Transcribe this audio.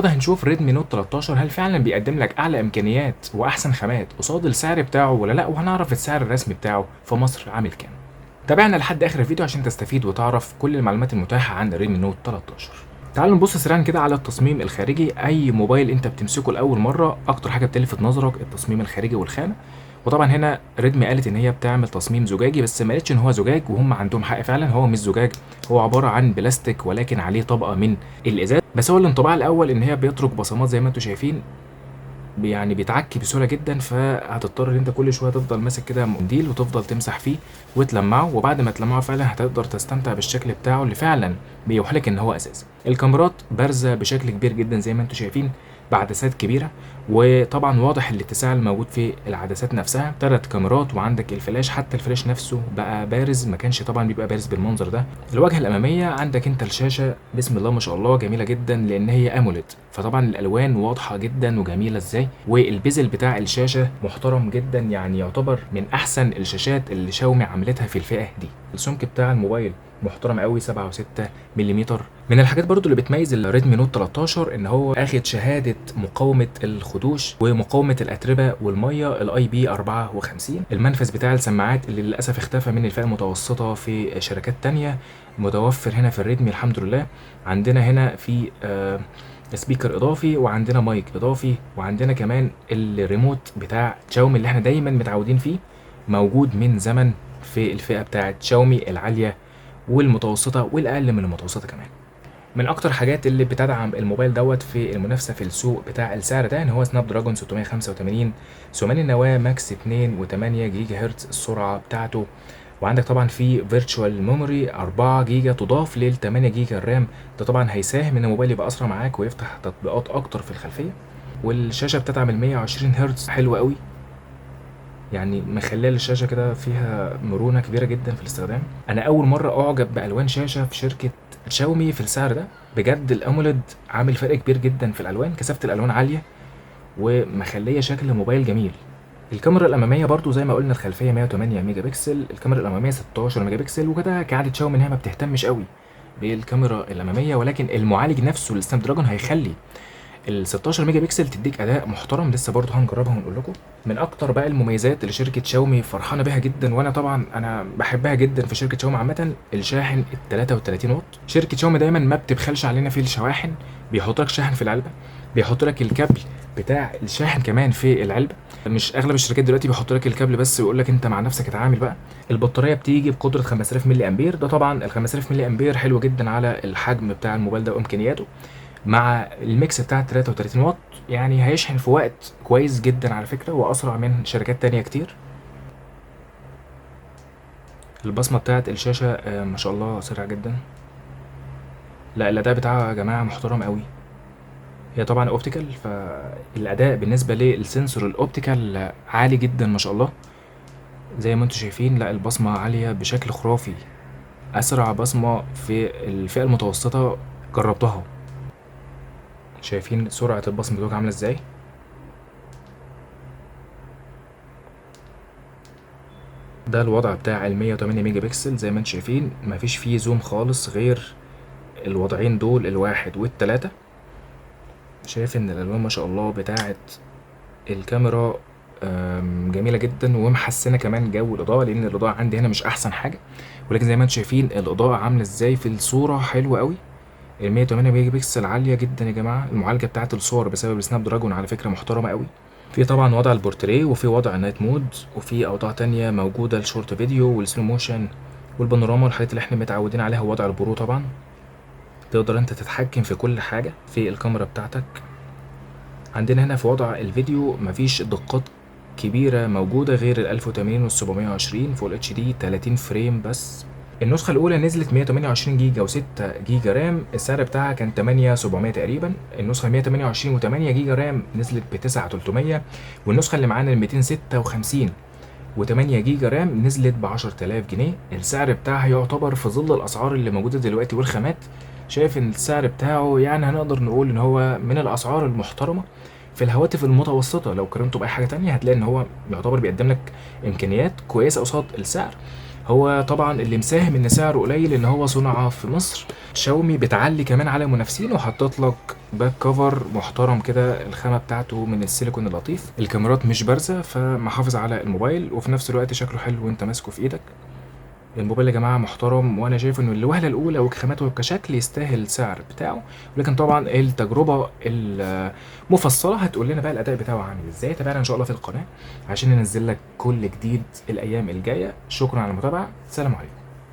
النهارده هنشوف ريدمي نوت 13 هل فعلا بيقدم لك اعلى امكانيات واحسن خامات قصاد السعر بتاعه ولا لا، وهنعرف السعر الرسمي بتاعه في مصر عامل كام. تابعنا لحد اخر الفيديو عشان تستفيد وتعرف كل المعلومات المتاحة عن ريدمي نوت 13. تعالوا نبص سريعا كده على التصميم الخارجي. اي موبايل انت بتمسكه لاول مرة اكتر حاجة بتلفت نظرك التصميم الخارجي والخامه. وطبعا هنا ريدمي قالت ان هي بتعمل تصميم زجاجي، بس ما قالتش ان هو زجاج، وهم عندهم حق فعلا، هو مش زجاج، هو عبارة عن بلاستيك ولكن عليه طبقه من الازاز. بس هو الانطباع الاول ان هي بيترك بصمات زي ما انتم شايفين، يعني بيتعكي بسهولة جدا، فهتضطر ان انت كل شوية تفضل ماسك كده منديل وتفضل تمسح فيه وتلمعه، وبعد ما تلمعه فعلا هتقدر تستمتع بالشكل بتاعه اللي فعلا بيوحلك ان هو ازاز. الكاميرات بارزة بشكل كبير جدا زي ما انتم شايفين، بعدسات كبيرة، وطبعا واضح الاتساع الموجود في العدسات نفسها. 3 كاميرات، وعندك الفلاش، حتى الفلاش نفسه بقى بارز، ما كانش طبعا بيبقى بارز بالمنظر ده. الواجهة الامامية عندك انت الشاشة بسم الله ما شاء الله جميلة جدا، لان هي AMOLED، فطبعا الالوان واضحة جدا وجميلة ازاي، وال bezel بتاع الشاشة محترم جدا، يعني يعتبر من احسن الشاشات اللي شاومي عملتها في الفئة دي. السمك بتاع الموبايل محترم قوي، 7.6 ملم. من الحاجات برضو اللي بتميز الريدمي نوت 13 ان هو اخد شهادة مقاومة الخدوش ومقاومة الاتربه والمية ال IP 54. المنفذ بتاع السماعات اللي للاسف اختفى من الفئة المتوسطة في شركات تانية متوفر هنا في الريدمي الحمد لله. عندنا هنا في speaker اضافي، وعندنا مايك اضافي، وعندنا كمان الريموت بتاع شاومي اللي احنا دايما متعودين فيه، موجود من زمن في الفئة بتاعه شاومي العالية والمتوسطة والاقل من المتوسطة كمان. من اكتر حاجات اللي بتدعم الموبايل دوت في المنافسة في السوق بتاع السعر ده ان هو سناب دراجون 685، ثماني النواة ماكس 2.8 جيجا هرتز السرعة بتاعته، وعندك طبعا في virtual memory 4 جيجا تضاف لل 8 جيجا ال RAM. ده طبعا هيساهم ان الموبايل يبقى اسرع معاك ويفتح تطبيقات اكتر في الخلفية. والشاشه بتدعم ال 120 هرتز، حلوة قوي، يعني مخليه الشاشة كده فيها مرونة كبيرة جدا في الاستخدام. انا اول مرة اعجب بالوان شاشة في شركة شاومي في السعر ده بجد. ال AMOLED عامل فرق كبير جدا في الالوان، كثافة الالوان عالية ومخليه شكل الموبايل جميل. الكاميرا الامامية برضو زي ما قلنا الخلفية 108 ميجا بكسل، الكاميرا الامامية 16 ميجا بكسل، وكده كعادة شاومي انها ما بتهتمش قوي بالكاميرا الامامية، ولكن المعالج نفسه السناب دراجون هيخلي ال 16 ميجا بكسل تديك اداء محترم. لسه برضه هنجربها ونقول لكم. من اكتر بقى المميزات اللي شركة شاومي فرحانة بيها جدا، وانا طبعا انا بحبها جدا في شركة شاومي عامة، الشاحن ال 33 واط. شركة شاومي دايما ما بتبخلش علينا في الشواحن، بيحط لك شاحن في العلبة، بيحط لك الكابل بتاع الشاحن كمان في العلبة. مش اغلب الشركات دلوقتي بيحط لك الكابل بس ويقول لك انت مع نفسك اتعامل بقى. البطارية بتيجي بقدره 5000 ملي امبير، ده طبعا ال 5000 ملي امبير حلو جدا على الحجم بتاع الموبايل ده وامكانياته، مع ال max بتاع 33 واط، يعني هيشحن في وقت كويس جدا على فكرة، وأسرع من شركات تانية كتير. البصمة بتاعت الشاشة ما شاء الله سريعة جدا، لا الأداء بتاعها يا جماعة محترم قوي. هي طبعا optical، فالأداء بالنسبة لل sensor ال optical عالي جدا ما شاء الله زي ما انتم شايفين. لا البصمة عالية بشكل خرافي، أسرع بصمة في الفئة المتوسطة جربتها. شايفين سرعة البصمة بتاعتك عاملة ازاي؟ ده الوضع بتاع ال 108 ميجا بكسل زي ما انتم شايفين، مفيش فيه zoom خالص غير الوضعين دول، الواحد والتلاتة. شايف ان الالوان ما شاء الله بتاعت الكاميرا جميلة جدا، ومحسنة كمان جو الإضاءة، لأن الإضاءة عندي هنا مش أحسن حاجة، ولكن زي ما انتم شايفين الإضاءة عاملة ازاي في الصورة حلوة قوي. ال 108 ميجا بكسل عالية جدا يا جماعة. المعالجة بتاعت الصور بسبب السناب دراجون على فكرة محترمة قوي. في طبعا وضع البورتريه، وفي وضع ال night mode، وفي أوضاع تانية موجودة، ال short video وال slow motion والبانوراما والحاجات اللي احنا متعودين عليها، ووضع ال pro طبعا. تقدر انت تتحكم في كل حاجة في الكاميرا بتاعتك. عندنا هنا في وضع الفيديو مفيش دقات كبيرة موجودة غير ال 1080 وال 720 full HD 30 frame بس. النسخة الأولى نزلت 128 جيجا و6 جيجا RAM، السعر بتاعها كان 8700 تقريبا. النسخة 128 و8 جيجا RAM نزلت ب 9300، والنسخة اللي معانا ال 256 و8 جيجا RAM نزلت ب 10000 جنيه. السعر بتاعها يعتبر في ظل الأسعار اللي موجودة دلوقتي والخامات، شايف إن السعر بتاعه يعني هنقدر نقول إن هو من الأسعار المحترمة في الهواتف المتوسطة. لو قارنته بأي حاجة تانية هتلاقي إن هو يعتبر بيقدم لك إمكانيات كويسة قصاد السعر. هو طبعا اللي مساهم ان سعره قليل ان هو صنع في مصر. شاومي بتعلي كمان على المنافسين وحطت لك back cover محترم كده، الخامة بتاعته من السيليكون اللطيف، الكاميرات مش بارزة فمحافظ على الموبايل، وفي نفس الوقت شكله حلو وانت ماسكه في ايدك. الموبايل يا جماعة محترم، وانا شايف انه الوهله الاولى وكخاماته وكشكل يستاهل السعر بتاعه، ولكن طبعا التجربة المفصلة هتقول لنا بقى الاداء بتاعه عامل ازاي. تابعنا ان شاء الله في القناة عشان ننزل لك كل جديد الايام الجاية. شكرا على المتابعة، سلام عليكم.